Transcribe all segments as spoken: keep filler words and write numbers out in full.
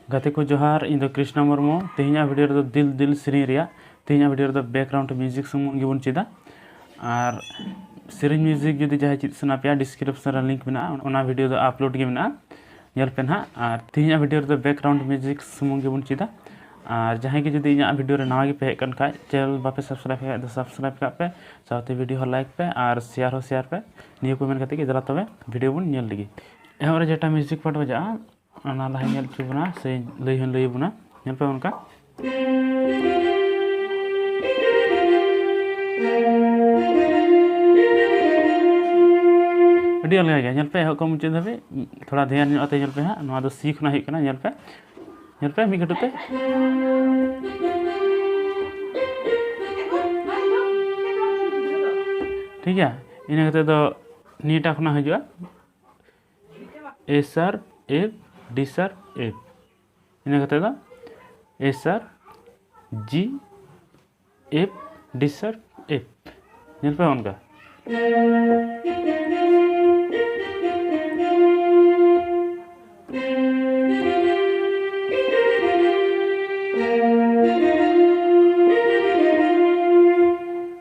ᱜᱟᱛᱮ ᱠᱚ ᱡᱚᱦᱟᱨ, ᱤᱧ ᱫᱚ ᱠᱨᱤᱥᱱᱟ ᱢᱩᱨᱢᱩ᱾ ᱛᱮᱦᱮᱧᱟᱜ ᱵᱷᱤᱰᱤᱭᱳ ᱨᱮᱫᱚ ᱫᱤᱞ ᱫᱤᱞ ᱥᱮᱨᱮᱧ ᱨᱮᱭᱟᱜ, ᱛᱮᱦᱮᱧᱟᱜ ᱵᱷᱤᱰᱤᱭᱳ ᱨᱮᱫᱚ ᱵᱮᱠᱜᱨᱟᱣᱩᱱᱰ ᱢᱤᱭᱩᱡᱤᱠ ᱥᱩᱢᱩᱝ ᱜᱮᱵᱚᱱ ᱪᱮᱫᱟ᱾ ᱟᱨ ᱥᱮᱨᱮᱧ ᱢᱤᱭᱩᱡᱤᱠ ᱡᱩᱫᱤ ᱡᱟᱦᱟᱸᱭ ᱪᱮᱫ ᱥᱟᱱᱟ ᱯᱮᱭᱟ, ᱰᱤᱥᱠᱨᱤᱯᱥᱚᱱ ᱨᱮ ᱞᱤᱝᱠ ᱢᱮᱱᱟᱜᱼᱟ, ᱚᱱᱟ ᱵᱷᱤᱰᱤᱭᱳ ᱫᱚ ᱟᱯᱞᱳᱰ ᱜᱮ ᱢᱮᱱᱟᱜᱼᱟ, ᱧᱮᱞ ᱯᱮ ᱱᱟᱦᱟᱜ᱾ ᱟᱨ ᱛᱮᱦᱮᱧᱟᱜ ᱵᱷᱤᱰᱤᱭᱳ ᱨᱮᱫᱚ ᱵᱮᱠᱜᱨᱟᱣᱩᱱᱰ ᱢᱤᱭᱩᱡᱤᱠ ᱥᱩᱢᱩᱝ ᱜᱮᱵᱚᱱ ᱪᱮᱫᱟ᱾ ᱟᱨ ᱡᱟᱦᱟᱸᱭ ᱜᱮ ᱡᱩᱫᱤ ᱤᱧᱟᱹᱜ ᱵᱷᱤᱰᱤᱭᱳ ᱨᱮ ᱱᱟᱣᱟ ᱜᱮᱯᱮ ᱦᱮᱡ ᱠᱟᱱ ᱠᱷᱟᱡ, ᱪᱮᱱᱮᱞ ᱵᱟᱯᱮ ᱥᱟᱵᱥᱠᱨᱟᱭᱤᱵ ᱠᱷᱟᱡ ᱫᱚ ᱥᱟᱵᱥᱠᱨᱟᱭᱤᱵ ᱠᱟᱜ ᱯᱮ, ᱥᱟᱶᱛᱮ ᱵᱷᱤᱰᱤᱭᱳ ᱦᱚᱸ ᱞᱟᱭᱤᱠ ᱯᱮ ᱟᱨ ᱥᱮᱭᱟᱨ ᱦᱚᱸ ᱥᱮᱭᱟᱨ ᱯᱮ᱾ ᱱᱤᱭᱟᱹ ᱠᱚ ᱢᱮᱱ ᱠᱟᱛᱮ ᱜᱮ ᱫᱮᱞᱟ ᱛᱚᱵᱮ ᱵᱷᱤᱰᱤᱭᱳ ᱵᱚᱱ ᱧᱮᱞ ᱞᱮᱜᱮ᱾ ᱮᱦᱚᱵ ᱨᱮ ᱡᱮᱴᱟ ᱢᱤᱭᱩᱡᱤᱠ ᱯᱟᱨᱴ ᱵᱟᱡᱟᱜᱼᱟ, ᱚᱱᱟ ᱞᱟᱦᱟᱧ ᱧᱮᱞ ᱦᱚᱪᱚ ᱵᱚᱱᱟ ᱥᱮ ᱞᱟᱹᱭ ᱦᱚᱸᱧ ᱞᱟᱹᱭ ᱟᱵᱚᱱᱟ᱾ ᱧᱮᱞ ᱯᱮ ᱚᱱᱠᱟ᱾ ᱟᱹᱰᱤ ᱟᱞᱜᱟ ᱜᱮᱭᱟ, ᱧᱮᱞ ᱯᱮ ᱮᱦᱚᱵ ᱠᱷᱚᱱ ᱢᱩᱪᱟᱹᱫ ᱫᱷᱟᱹᱵᱤᱡ᱾ ᱛᱷᱚᱲᱟ ᱫᱷᱮᱭᱟᱱ ᱧᱚᱜ ᱟᱛᱮ ᱧᱮᱞ ᱯᱮ ᱦᱟᱸᱜ, ᱱᱚᱣᱟ ᱫᱚ ᱥᱤ ᱠᱷᱚᱱᱟᱜ ᱦᱩᱭᱩᱜ ᱠᱟᱱᱟ᱾ ᱧᱮᱞ ᱯᱮ, ᱧᱮᱞ ᱯᱮ ᱢᱤᱫ ᱠᱟᱹᱴᱩᱵ ᱛᱮ᱾ ᱴᱷᱤᱠ ᱜᱮᱭᱟ, ᱤᱱᱟᱹ ᱠᱟᱛᱮ ᱫᱚ ᱱᱤᱭᱟᱹᱴᱟᱜ ᱠᱷᱚᱱᱟᱜ ᱦᱤᱡᱩᱜᱼᱟ ᱮ sharp F, D sharp F. ᱤᱱᱟᱹ ᱠᱟᱛᱮ ᱫᱚ ᱮ sharp G F, D sharp F. ᱧᱮᱞ ᱯᱮ ᱚᱱᱠᱟ᱾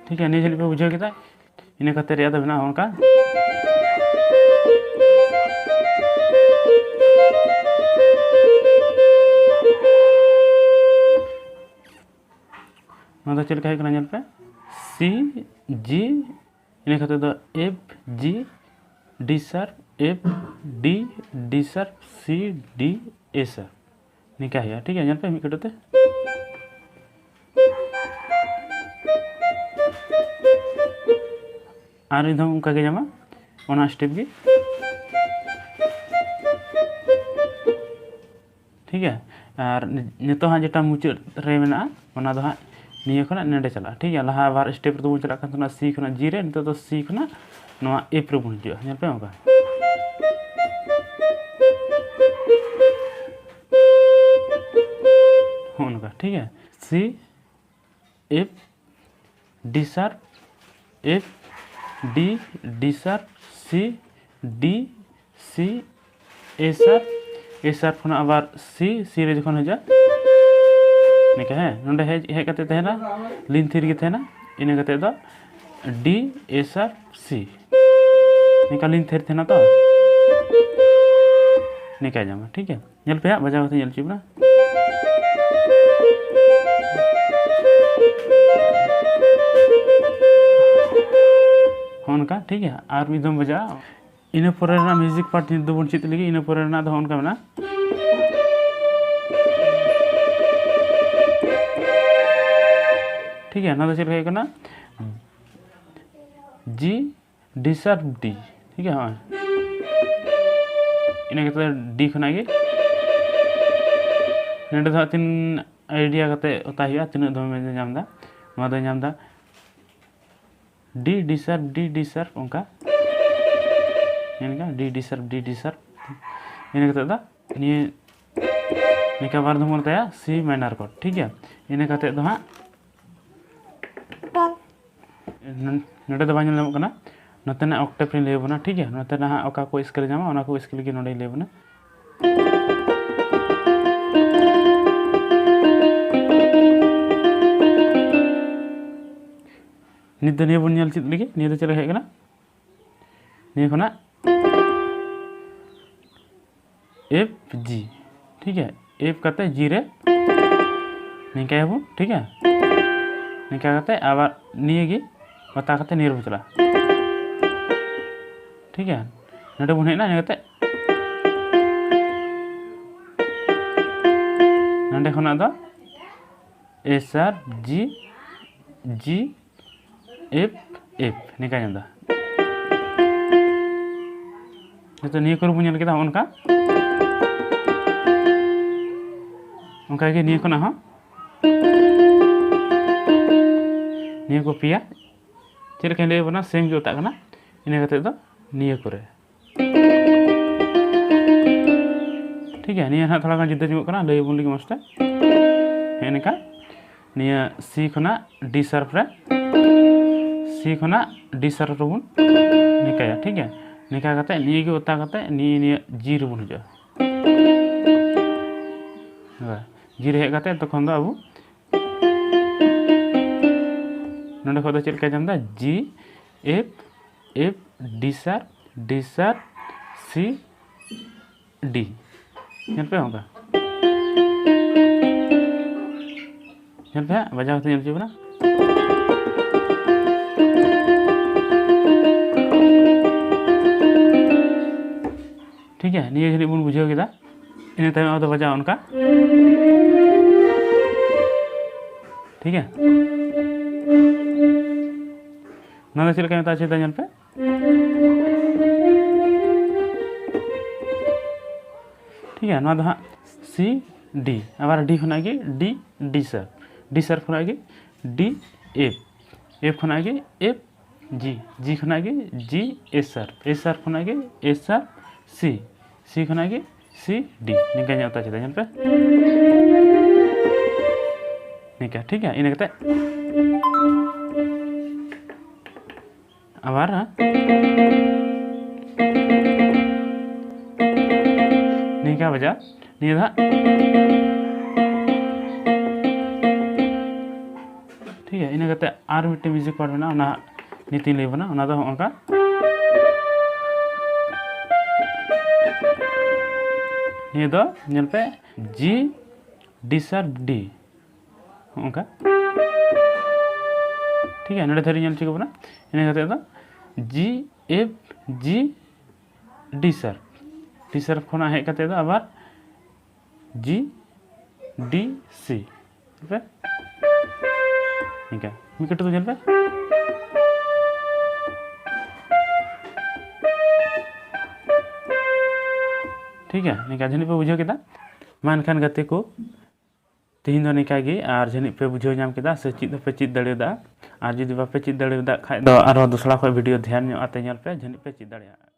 ᱴᱷᱤᱠ ᱜᱮᱭᱟ, ᱱᱤᱭᱟᱹ ᱡᱟᱹᱱᱤᱡ ᱯᱮ ᱵᱩᱡᱷᱟᱹᱣ ᱠᱮᱫᱟ᱾ ᱤᱱᱟᱹ ᱠᱟᱛᱮ ᱨᱮᱭᱟᱜ ᱫᱚ ᱢᱮᱱᱟᱜᱼᱟ ᱚᱱᱠᱟ᱾ ᱱᱚᱣᱟ ᱫᱚ ᱪᱮᱫ ᱞᱮᱠᱟ ᱦᱩᱭᱩᱜ ᱠᱟᱱᱟ ᱧᱮᱞ ᱯᱮ, ᱥᱤ ᱡᱤ, ᱤᱱᱟᱹ ᱠᱟᱛᱮ ᱫᱚ ᱮᱯᱷ ᱡᱤ, ᱰᱤ sharp, F D, D sharp, C ᱰᱤ, ᱮ ᱥᱟᱨᱯ᱾ ᱱᱤᱝᱠᱟ ᱦᱩᱭᱩᱜᱼᱟ, ᱴᱷᱤᱠ ᱜᱮᱭᱟ᱾ ᱧᱮᱞ ᱯᱮ ᱢᱤᱫ ᱠᱟᱹᱴᱩᱵ ᱛᱮ᱾ ᱟᱨ ᱢᱤᱫ ᱫᱷᱟᱣ ᱚᱱᱠᱟ ᱜᱮ ᱧᱟᱢᱟ, ᱚᱱᱟ ᱥᱴᱮᱯ ᱜᱮ᱾ ᱴᱷᱤᱠ ᱜᱮᱭᱟ, ᱟᱨ ᱱᱤ-, ᱱᱤᱛᱚᱜ ᱦᱟᱸᱜ ᱡᱮᱴᱟ ᱢᱩᱪᱟᱹᱫ ᱨᱮ ᱢᱮᱱᱟᱜᱼᱟ, ᱚᱱᱟ ᱫᱚ ᱦᱟᱸᱜ ᱱᱤᱭᱟᱹ ᱠᱷᱚᱱᱟᱜ ᱱᱚᱸᱰᱮ ᱪᱟᱞᱟᱜᱼᱟ᱾ ᱴᱷᱤᱠ ᱜᱮᱭᱟ, ᱞᱟᱦᱟ ᱵᱟᱨ ᱥᱴᱮᱯ ᱨᱮᱫᱚ ᱵᱚᱱ ᱪᱟᱞᱟᱜ ᱠᱟᱱ ᱛᱟᱦᱮᱱᱟ ᱥᱤ ᱠᱷᱚᱱᱟᱜ ᱡᱤ ᱨᱮ, ᱱᱤᱛᱚᱜ ᱫᱚ ᱥᱤ ᱠᱷᱚᱱᱟᱜ ᱱᱚᱣᱟ ᱮᱯᱷ ᱨᱮᱵᱚᱱ ᱦᱤᱡᱩᱜᱼᱟ᱾ ᱧᱮᱞ ᱯᱮ ᱚᱱᱠᱟ, ᱦᱚᱸᱜᱼᱚ ᱱᱚᱝᱠᱟ, ᱴᱷᱤᱠ ᱜᱮᱭᱟ, C F, D sharp, F D, D sharp, C D, C A sharp, A sharp ᱠᱷᱚᱱᱟᱜ ᱟᱵᱟᱨ C, C ᱨᱮ ᱡᱚᱠᱷᱚᱱ ᱦᱤᱡᱩᱜᱼᱟ ᱱᱤᱝᱠᱟ, ᱦᱮᱸ, ᱱᱚᱸᱰᱮ ᱦᱮᱡ ᱦᱮᱡ ᱠᱟᱛᱮ ᱛᱟᱦᱮᱱᱟ, ᱞᱤᱱ ᱛᱷᱤᱨ ᱜᱮ ᱛᱟᱦᱮᱱᱟ᱾ ᱤᱱᱟᱹ ᱠᱟᱛᱮ ᱫᱚ D, A sharp, C, ᱱᱤᱝᱠᱟ ᱞᱤᱱ ᱛᱷᱤᱨ ᱛᱟᱦᱮᱱᱟ ᱛᱚ, ᱱᱤᱝᱠᱟᱭ ᱧᱟᱢᱟ᱾ ᱴᱷᱤᱠ ᱜᱮᱭᱟ, ᱧᱮᱞ ᱯᱮ ᱦᱟᱸᱜ, ᱵᱟᱡᱟᱣ ᱠᱟᱛᱮ ᱧᱮᱞ ᱦᱚᱪᱚᱭ ᱵᱚᱱᱟ᱾ ᱦᱚᱸᱜᱼᱚ ᱱᱚᱝᱠᱟ, ᱴᱷᱤᱠ ᱜᱮᱭᱟ᱾ ᱟᱨ ᱢᱤᱫ ᱫᱚᱢ ᱵᱟᱡᱟᱜᱼᱟ᱾ ᱤᱱᱟᱹ ᱯᱚᱨᱮ ᱨᱮᱱᱟᱜ ᱢᱤᱣᱡᱤᱠ ᱯᱟᱨᱴ ᱱᱤᱛ ᱫᱚᱵᱚᱱ ᱪᱮᱫ ᱞᱮᱜᱮ᱾ ᱤᱱᱟᱹ ᱯᱚᱨᱮ ᱨᱮᱱᱟᱜ ᱫᱚ ᱦᱚᱸᱜᱼᱚ ᱱᱚᱝᱠᱟ ᱢᱮᱱᱟᱜᱼᱟ᱾ ᱴᱷᱤᱠ ᱜᱮᱭᱟ, ᱱᱚᱣᱟ ᱫᱚ ᱪᱮᱫ ᱞᱮᱠᱟ ᱦᱩᱭᱩᱜ ᱠᱟᱱᱟ? G, D sharp, D᱾ ᱴᱷᱤᱠ ᱜᱮᱭᱟ, ᱦᱚᱸᱜᱼᱚᱭ ᱤᱱᱟᱹ ᱠᱟᱛᱮ D ᱠᱷᱚᱱᱟᱜ ᱜᱮ ᱱᱚᱸᱰᱮ ᱫᱚ ᱦᱟᱸᱜ ᱛᱤᱱ ᱟᱭᱰᱤᱭᱟ ᱠᱟᱛᱮ ᱚᱛᱟ ᱦᱩᱭᱩᱜᱼᱟ, ᱛᱤᱱᱟᱹᱜ ᱫᱚᱢᱮ ᱧᱟᱢ ᱮᱫᱟ᱾ ᱱᱚᱣᱟ ᱫᱚᱭ ᱧᱟᱢ ᱮᱫᱟ D, D sharp, D, D sharp, ᱚᱱᱠᱟ᱾ ᱧᱮᱞ ᱠᱟᱜ, D, D sharp, D, D sharp᱾ ᱤᱱᱟᱹ ᱠᱟᱛᱮ ᱫᱚ ᱱᱤᱭᱟᱹ ᱱᱤᱝᱠᱟ ᱵᱟᱨ ᱫᱷᱚᱢ ᱚᱛᱟᱭᱟ, C minor chord, ᱴᱷᱤᱠ ᱜᱮᱭᱟ᱾ ᱤᱱᱟᱹ ᱠᱟᱛᱮ ᱫᱚ ᱦᱟᱸᱜ ᱱᱚ-, ᱱᱚᱰᱮ ᱫᱚ ᱵᱟᱝ ᱧᱮᱞ ᱧᱟᱢᱚᱜ ᱠᱟᱱᱟ, ᱱᱚᱛᱮᱱᱟᱜ ᱚᱠᱴᱮᱵᱷ ᱨᱤᱧ ᱞᱟᱹᱭ ᱟᱵᱚᱱᱟ, ᱴᱷᱤᱠ ᱜᱮᱭᱟ᱾ ᱱᱚᱛᱮᱱᱟᱜ ᱦᱟᱸᱜ ᱚᱠᱟ ᱠᱚ ᱥᱠᱮᱞ ᱧᱟᱢᱟ, ᱚᱱᱟ ᱠᱚ ᱥᱠᱮᱞ ᱜᱮ ᱱᱚᱰᱮᱧ ᱞᱟᱹᱭ ᱟᱵᱚᱱᱟ᱾ ᱱᱤᱛ ᱫᱚ ᱱᱤᱭᱟᱹ ᱵᱚᱱ ᱧᱮᱞ ᱪᱮᱫ ᱞᱮᱜᱮ, ᱱᱤᱭᱟᱹ ᱫᱚ ᱪᱮᱫ ᱞᱮᱠᱟ ᱦᱮᱡ ᱠᱟᱱᱟ? ᱱᱤᱭᱟᱹ ᱠᱷᱚᱱᱟᱜ F G, ᱴᱷᱤᱠ ᱜᱮᱭᱟ, F ᱠᱟᱛᱮ G ᱨᱮ ᱱᱤᱝᱠᱟᱭᱟᱵᱚᱱ, ᱴᱷᱤᱠ ᱜᱮᱭᱟ᱾ ᱱᱤᱝᱠᱟ ᱠᱟᱛᱮ ᱟᱵᱟᱨ ᱱᱤᱭᱟᱹ ᱜᱮ ᱯᱟᱛᱟ ᱠᱟᱛᱮ ᱱᱤᱭᱟᱹ ᱨᱮᱵᱚ ᱪᱟᱞᱟᱜᱼᱟ, ᱴᱷᱤᱠ ᱜᱮᱭᱟ᱾ ᱱᱚᱰᱮ ᱵᱚᱱ ᱦᱮᱡ ᱮᱱᱟ, ᱤᱱᱟᱹ ᱠᱟᱛᱮ ᱱᱚᱰᱮ ᱠᱷᱚᱱᱟᱜ ᱫᱚ A sharp, G, G, F, F, ᱱᱤᱝᱠᱟ ᱧᱟᱢ ᱮᱫᱟ᱾ ᱱᱤᱛᱚᱜ ᱱᱤᱭᱟᱹ ᱠᱚᱨᱮ ᱵᱚᱱ ᱧᱮᱞ ᱠᱮᱫᱟ, ᱦᱚᱸᱜᱼᱚ ᱱᱚᱝᱠᱟ᱾ ᱚᱱᱠᱟᱜᱮ ᱱᱤᱭᱟᱹ ᱠᱷᱚᱱᱟᱜ ᱦᱚᱸ, ᱱᱤᱭᱟᱹ ᱠᱚ ᱯᱮᱭᱟ ᱪᱮᱫ ᱞᱮᱠᱟᱧ ᱞᱟᱹᱭ ᱟᱵᱚᱱᱟ, ᱥᱮᱢ ᱜᱮ ᱚᱛᱟᱜ ᱠᱟᱱᱟ᱾ ᱤᱱᱟᱹ ᱠᱟᱛᱮ ᱫᱚ ᱱᱤᱭᱟᱹ ᱠᱚᱨᱮ, ᱴᱷᱤᱠ ᱜᱮᱭᱟ᱾ ᱱᱤᱭᱟᱹ ᱱᱟᱦᱟᱜ ᱛᱷᱚᱲᱟ ᱜᱟᱱ ᱡᱩᱫᱟᱹ ᱧᱚᱜᱚᱜ ᱠᱟᱱᱟ, ᱞᱟᱹᱭ ᱟᱵᱚᱱ ᱞᱟᱹᱜᱤᱫ ᱢᱚᱡᱽ ᱛᱮ᱾ ᱦᱮᱸ, ᱱᱤᱝᱠᱟ ᱱᱤᱭᱟᱹ C ᱠᱷᱚᱱᱟᱜ D sharp ᱨᱮ, C ᱠᱷᱚᱱᱟᱜ D sharp ᱨᱮᱵᱚᱱ ᱱᱤᱝᱠᱟᱭᱟ, ᱴᱷᱤᱠ ᱜᱮᱭᱟ᱾ ᱱᱤᱝᱠᱟ ᱠᱟᱛᱮ ᱱᱤᱭᱟᱹ ᱜᱮ ᱚᱛᱟ ᱠᱟᱛᱮ ᱱᱤᱭᱟᱹ, ᱱᱤᱭᱟᱹ G ᱨᱮᱵᱚᱱ ᱦᱤᱡᱩᱜᱼᱟ᱾ ᱡᱤ ᱨᱮ ᱦᱮᱡ ᱠᱟᱛᱮ ᱛᱚᱠᱷᱚᱱ ᱫᱚ ᱟᱵᱚ ᱱᱚᱰᱮ ᱠᱷᱚᱱ ᱫᱚ ᱪᱮᱫ ᱞᱮᱠᱟᱭ ᱧᱟᱢ ᱮᱫᱟ? G, F, F, D sharp, D sharp, C, D. ᱧᱮᱞ ᱯᱮ ᱚᱱᱠᱟ᱾ ᱧᱮᱞ ᱯᱮ ᱦᱟᱸᱜ, ᱵᱟᱡᱟᱣ ᱠᱟᱛᱮ ᱧᱮᱞ ᱦᱚᱪᱚ ᱵᱚᱱᱟ᱾ ᱴᱷᱤᱠ ᱜᱮᱭᱟ, ᱱᱤᱭᱟᱹ ᱡᱟᱹᱱᱤᱡ ᱵᱚᱱ ᱵᱩᱡᱷᱟᱹᱣ ᱠᱮᱫᱟ᱾ ᱤᱱᱟᱹ ᱛᱟᱭᱚᱢ ᱟᱫᱚ ᱵᱟᱡᱟᱣ ᱚᱱᱠᱟ᱾ ᱴᱷᱤᱠ ᱜᱮᱭᱟ, ᱱᱚᱣᱟ ᱫᱚ ᱪᱮᱫ ᱞᱮᱠᱟ ᱢᱮᱛᱟᱜᱼᱟ, ᱪᱮᱫ ᱧᱮᱞ ᱯᱮ᱾ ᱴᱷᱤᱠ ᱜᱮᱭᱟ, ᱱᱚᱣᱟ ᱫᱚ ᱦᱟᱸᱜ C, D, ᱟᱵᱟᱨ D ᱠᱷᱚᱱᱟᱜ ᱜᱮ D, D sharp, D sharp ᱠᱷᱚᱱᱟᱜ ᱜᱮ D, F, F ᱠᱷᱚᱱᱟᱜ ᱜᱮ F, G, G ᱠᱷᱚᱱᱟᱜ ᱜᱮ G, A sharp, A sharp ᱠᱷᱚᱱᱟᱜ ᱜᱮ A sharp, C, C ᱠᱷᱚᱱᱟᱜ ᱜᱮ C, D᱾ ᱱᱤᱝᱠᱟ ᱧᱚᱜ ᱛᱟ ᱪᱮᱫᱟᱜ ᱧᱮᱞ ᱯᱮ᱾ ᱱᱤᱝᱠᱟ, ᱴᱷᱤᱠ ᱜᱮᱭᱟ, ᱤᱱᱟᱹ ᱠᱟᱛᱮ ᱟᱵᱟᱨ ᱱᱤᱝᱠᱟ ᱵᱟᱡᱟᱣ, ᱱᱤᱭᱟᱹ ᱫᱚ ᱦᱟᱸᱜ᱾ ᱴᱷᱤᱠ ᱜᱮᱭᱟ, ᱤᱱᱟᱹ ᱠᱟᱛᱮ ᱟᱨ ᱢᱤᱫᱴᱮᱱ music chord ᱢᱮᱱᱟᱜᱼᱟ, ᱚᱱᱟ ᱦᱟᱸᱜ ᱱᱤᱛᱤᱧ ᱞᱟᱹᱭ ᱟᱵᱚᱱᱟ᱾ ᱚᱱᱟ ᱫᱚ ᱦᱚᱸᱜᱼᱚ ᱱᱚᱝᱠᱟ᱾ ᱱᱤᱭᱟᱹ ᱫᱚ ᱧᱮᱞ ᱯᱮ, G, D sharp, D, ᱦᱚᱸᱜᱼᱚ ᱱᱚᱝᱠᱟ᱾ ᱴᱷᱤᱠ ᱜᱮᱭᱟ, ᱱᱚᱰᱮ ᱫᱷᱟᱹᱨᱤᱡ ᱧᱮᱞ ᱦᱚᱪᱚ ᱵᱚᱱᱟ᱾ ᱤᱱᱟᱹ ᱠᱟᱛᱮ ᱫᱚ G, F, G, D sharp, D sharp ᱠᱷᱚᱱᱟᱜ ᱦᱮᱡ ᱠᱟᱛᱮ ᱫᱚ ᱟᱵᱟᱨ G, D, C᱾ ᱯᱮ ᱱᱤᱝᱠᱟ ᱢᱤᱫ ᱠᱟᱹᱴᱩᱵ ᱫᱚ ᱧᱮᱞ ᱯᱮ᱾ ᱴᱷᱤᱠ ᱜᱮᱭᱟ, ᱱᱤᱝᱠᱟ ᱡᱟᱹᱱᱤᱡ ᱯᱮ ᱵᱩᱡᱷᱟᱹᱣ ᱠᱮᱫᱟ᱾ ᱢᱟ ᱮᱱᱠᱷᱟᱱ ᱜᱟᱛᱮ ᱠᱚ, ᱛᱮᱦᱮᱧ ᱫᱚ ᱱᱤᱝᱠᱟ ᱜᱮ, ᱟᱨ ᱡᱟᱹᱱᱤᱡ ᱯᱮ ᱵᱩᱡᱷᱟᱹᱣ ᱧᱟᱢ ᱠᱮᱫᱟ ᱥᱮ ᱪᱮᱫ ᱦᱚᱸᱯᱮ ᱪᱮᱫ ᱫᱟᱲᱮᱭᱟᱫᱟ᱾ ᱟᱨ ᱡᱩᱫᱤ ᱵᱟᱯᱮ ᱪᱮᱫ ᱫᱟᱲᱮᱭᱟᱫᱟ ᱠᱷᱟᱡ ᱫᱚ ᱟᱨᱦᱚᱸ ᱫᱚᱥᱲᱟ ᱠᱷᱚᱡ video ᱫᱷᱮᱭᱟᱱ ᱧᱚᱜ ᱟᱛᱮ ᱧᱮᱞ ᱯᱮ, ᱡᱟᱹᱱᱤᱡ ᱯᱮ ᱪᱮᱫ ᱫᱟᱲᱮᱭᱟᱜᱼᱟ᱾